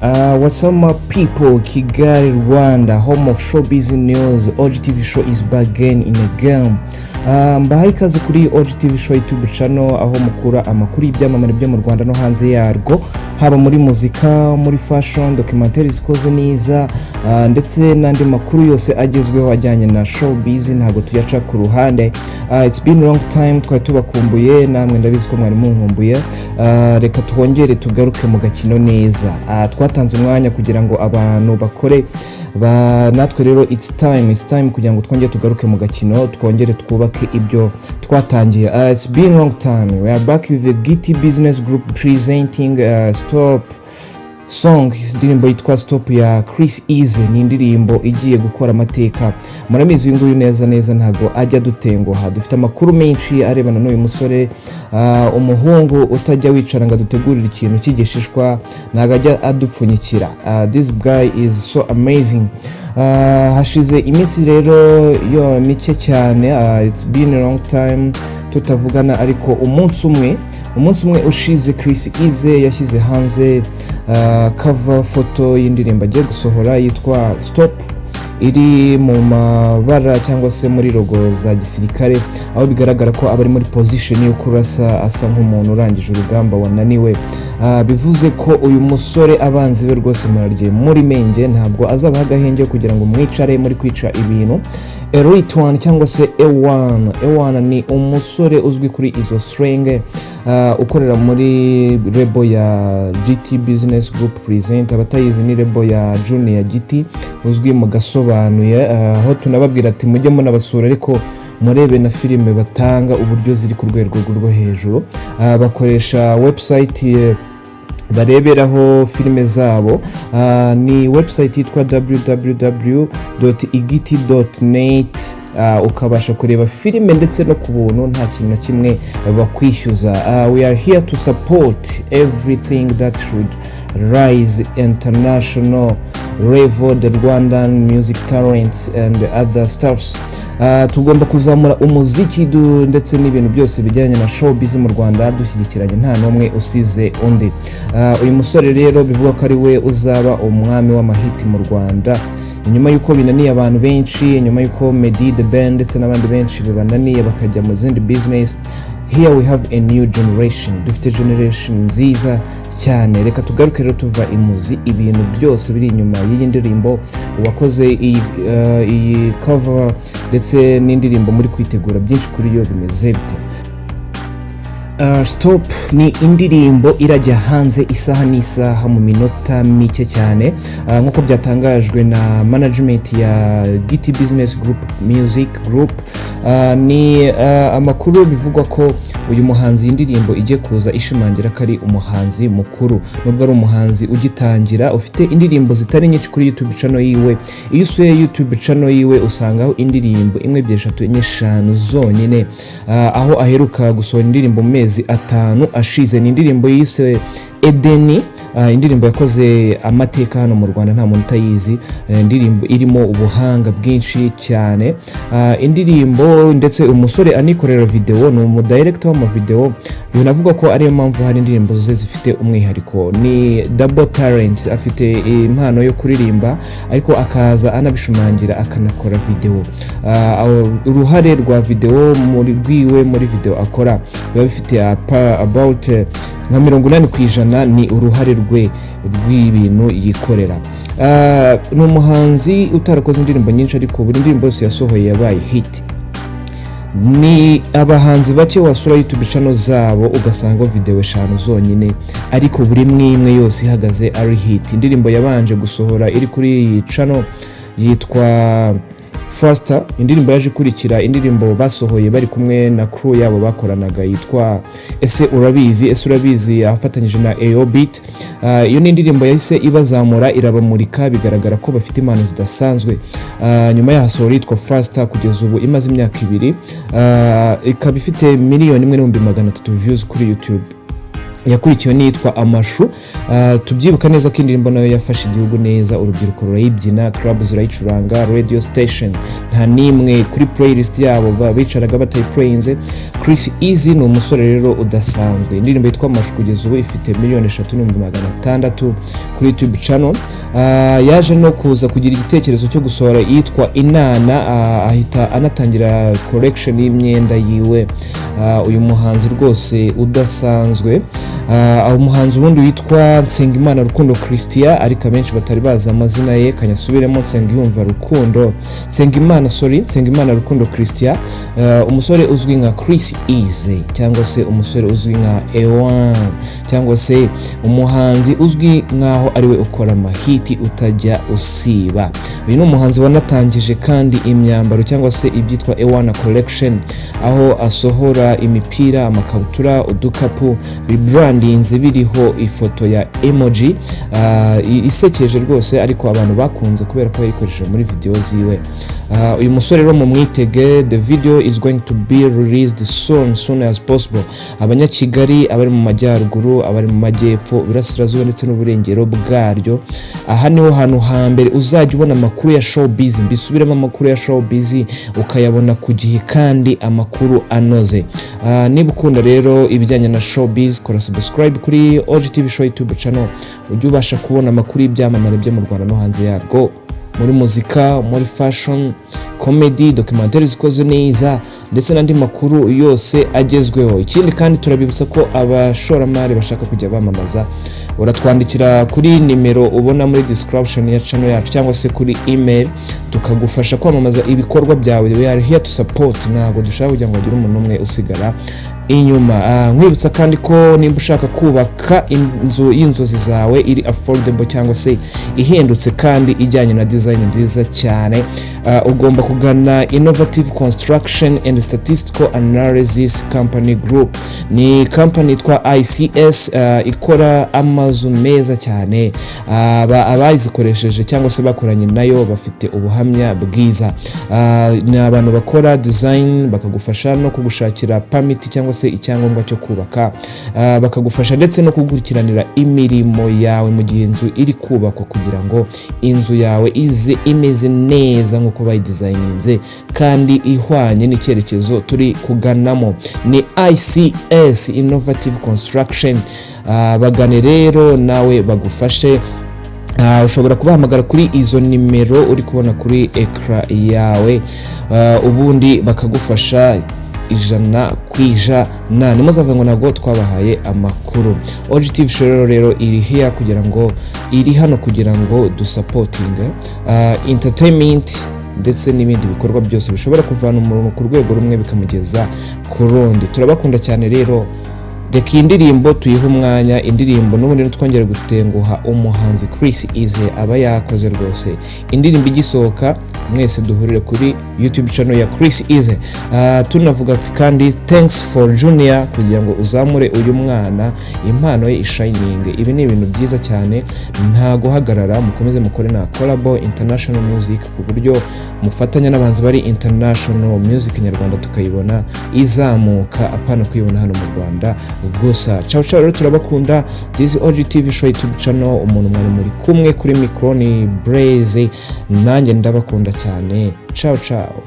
What's up, my people? Kigali, Rwanda, home of showbiz news. OGTV show is back again in a game. Mbahaye ikaze kuri OGTV show YouTube channel, aho mukura amakuru y'ibyamamare byo mu Rwanda no hanze yarwo, haba muri muzika, muri fashion, documentary zikoze neza, ndetse n'andi makuru yose agezweho ajyanye na showbiz, ntabwo tuyaca ku ruhande. It's been long time, twari tubakumbuye, namwe ndabizi ko mwari munkumbuye. Reka twongere tugaruke mu gakino neza. Twatanze umwanya kugira ngo abantu bakore ba, natwe rero it's time kugira ngo twongere tugaruke mu gakino, twongere twubake ibyo twatangiye. It's been long time. We are back with the Giti Business Group presenting Stop song, indirimbo yitwa Stop ya Chris Easy. Ni indirimbo igiye gukora amateka. Muramizi, uyu nguyu neza neza ntago ajya dutenguha. Dufite amakuru menshi arebana n'uyu musore, umuhungu utajya wicara ngo adutegurire ikintu cy'igishishwa, ntago ajya adupfunyikira. This guy is so amazing. Hashize iminsi rero yo mike cyane, it's been a long time tutavugana, ariko umunsi umwe ushize Chris Easy yashyize hanze cover photo y'indirimbo agiye gusohora yitwa Stop, iri mu mabara cyangwa se muri logo za gisirikare, aho bigaragara ko aba ari muri position yo kurasa, asa nk'umuntu urangije urugamba wananiwe. Bivuze ko uyu musore abanzi be rwose murarye muri menge, ntabwo azabaha agahenge kugira ngo mwicare muri kwica ibintu. Eritwan cyangwa se Ewan, Ewan ni umusore uzwi kuri izo slang, ukorera muri label ya GT Business Group Present. Abatayizi, ni label ya Junior Giti uzwi mu gasobanuye, aho tunababwira ati mujye munabasura, ariko murebe na filime batanga uburyo ziri ku rwego rwo hejuru. Bakoresha website bareberaho filime zabo. Ni website yitwa www.igiti.net, ukabasha kureba filime ndetse no ku buntu, nta kintu na kimwe bakwishyuza. We are here to support everything that should rise international level the Rwandan music talents and other stuffs. Tugomba kuzamura umuziki ndetse n'ibintu byose bijyanye na showbiz mu Rwanda dushyigikiranye, nta n'umwe usize undi. Uyu musore rero bivugwa ko ari we uzaba umwami w'amahiti mu Rwanda, nyuma y'uko binaniye abantu benshi, nyuma y'uko Meddy, The Ben ndetse n'abandi benshi bibananiye bakajya mu zindi business. Here we have a new generation, dufite generation nziza cyane. Reka tugaruke rero tuva imuzi ibintu byose biri inyuma y'iyi ndirimbo, uwakoze iyi cover ndetse n'indirimbo muri kwitegura byinshi kuri yo bimeze bite. Stop ni indirimbo irajya hanze isaha n'isaha mu minota mike cyane, nk'uko byatangajwe na management ya Giti Business Group Music Group. Ni amakuru bivugwa ko uyu muhanzi iyi ndirimbo igiye kuza ishimangira ko ari umuhanzi mukuru, nubwo ari umuhanzi ugitangira ufite indirimbo zitari nyinshi kuri YouTube channel yiwe. Iyo usuye YouTube channel yiwe usangaho indirimbo imwe, ebyiri, eshatu, enye, eshanu zonyine. Aho aheruka gusohora indirimbo mu mezi 5 ashize ni indirimbo yise Edeni, indirimbo yakoze amateka hano mu Rwanda, nta muntu utayizi. Indirimbo irimo ubuhanga bwinshi cyane. Indirimbo ndetse umusore anikorera video, ni umudirector w'amavideo, binavuga ko ariyo mpamvu hari indirimbo ze zifite umwihariko. Ni double talent, afite impano yo kuririmba ariko akaza anabishumangira akanakora video. Uruhare rwa video muri rwiwe, muri video akora biba bifite about nka 80% ni uruhare rwe rw'ibintu yikorera. Ni umuhanzi utarakoze indirimbo nyinshi, ariko buri ndirimbo yose yasohoye yabaye hit. Ni abahanzi bake wasura YouTube channel zabo ugasanga video eshanu zonyine, ariko buri imwe imwe yose ihagaze ari hit. Indirimbo yabanje gusohora iri kuri iyi channel yitwa Faster. Indirimbo yaje ikurikira, indirimbo basohoye bari kumwe na crew yabo bakoranaga yitwa Ese Urabizi. Ese Urabizi afatanyije na AO Beat. Iyo ni indirimbo yahise ibazamura, irabamurika, bigaragara ko bafite impano zidasanzwe. Nyuma yaho hasohora yitwa Faster, kugeza ubu imaze imyaka 2, ikaba ifite 1,300,000 views kuri YouTube. Yakurikiwe n'iyitwa Amashu. Tubyibuka neza ko indirimbo nayo yafashe igihugu neza, urubyiruko rurayibyina, club zirayicuranga, radio station nta n'imwe kuri playlist yabo bicaraga batayiplayinze. Chris Easy ni umusore rero udasanzwe. Indirimbo yitwa Amashu kugeza ubu ifite 3,600,000 kuri YouTube. kuri YouTube channel. Yaje no kuza kugira igitekerezo cyo gusohora iyitwa Inana, ahita anatangira collection y'imyenda yiwe. Uyu muhanzi rwose udasanzwe, umuhanzi ubundi witwa Nsengimana Rukundo Christian, ariko abenshi batari bazi amazina ye, kanyasubiremo: Nsengiyumva Rukundo, Nsengimana, sorry, Nsengimana Rukundo Christian, umusore uzwi nka Chris Easy, cyangwa se umusore uzwi nka Ewan, cyangwa se umuhanzi uzwi nkaho ariwe ukora amahiti utajya usiba. Uyu ni umuhanzi wanatangije kandi imyambaro cyangwa se ibyitwa Ewana Collection, aho asohora imipira, amakabutura, udukapu bibrandinze biriho ifoto ya emoji isekeje rwose, ariko abantu bakunze kubera ko yayikoresheje muri video ziwe. Uyu musore rero mumwitege, the video is going to be released soon, soon as possible. Abanyakigali, abari mu majyaruguru, abari mu majyepfo, iburasirazuba ndetse n'uburengero bwaryo, aha niho hantu hambere uzajya ubona amakuru ya showbiz. Mbisubiremo, amakuru ya showbiz ukayabona ku gihe kandi amakuru anoze. Niba ukunda rero ibijyanye na showbiz, kora subscribe kuri OGTV Show YouTube channel, ujye ubasha kubona amakuru y'ibyamamare byo mu Rwanda no hanze yarwo, muri muzika, muri fashion, comedy, documentaire zikoze neza ndetse n'andi makuru yose agezweho. Ikindi kandi, turabibutsa ko abashoramari bashaka kujya bamamaza, uratwandikira kuri nimero ubona muri description ya channel yacu cyangwa se kuri email, tukagufasha kwamamaza ibikorwa byawe. We are here to support, ntabwo dushaka kugira ngo hagire umuntu umwe usigara inyuma. Nkwibutsa kandi ko nimba ushaka kubaka inzu y'inzozi zawe iri affordable cyangwa se ihendutse kandi ijyanye na design nziza cyane, ugomba kugana Innovative Construction and Statistical Analysis Company Group. Ni company yitwa ICS, ikora amazu meza cyane. Abayizikoresheje cyangwa se bakoranye nayo bafite ubuhamya bwiza. Ni abantu bakora design, bakagufasha no kugushakira permit cyangwa se icyangombwa cyo kubaka, bakagufasha ndetse no kugukurikiranira imirimo yawe mu gihe inzu iri kubakwa, kugira ngo inzu yawe ize imeze neza nk'uko bayidesigninze kandi ihwanye n'icyerekezo turi kuganamo. Ni ICS, Innovative Construction. Bagane rero nawe bagufashe. Ushobora kubahamagara kuri izo nimero uri kubona kuri écran yawe, ubundi bakagufasha 100%. Ntimuzavuge ngo ntabwo twabahaye amakuru. OGTV Show rero iri here kugira ngo, iri hano kugira ngo dusupportinge entertainment ndetse n'ibindi bikorwa byose bishobora kuvana umuntu ku rwego rumwe bikamugeza ku rundi. Turabakunda cyane rero. Reka iyi ndirimbo tuyihe umwanya, indirimbo n'ubundi ntitwongere gutenguha umuhanzi Chris Easy aba yakoze rwose. Indirimbo igisohoka, mwese duhurire kuri YouTube channel ya Chris Easy. Tunavuga kandi thanks for Junior kugira ngo uzamure uyu mwana, impano ye ishining. Ibi ni ibintu byiza cyane, nta guhagarara, mukomeze mukore na collabo international music, ku buryo mufatanya n'abahanzi bari international, music nyarwanda tukayibona izamuka, apana kuyibona hano mu Rwanda gusa. Ciao ciao rero, turabakunda. This is OGTV Show YouTube channel, umuntu mwari muri kumwe kuri micro ni Blaze, nanjye ndabakunda cyane. Ciao ciao.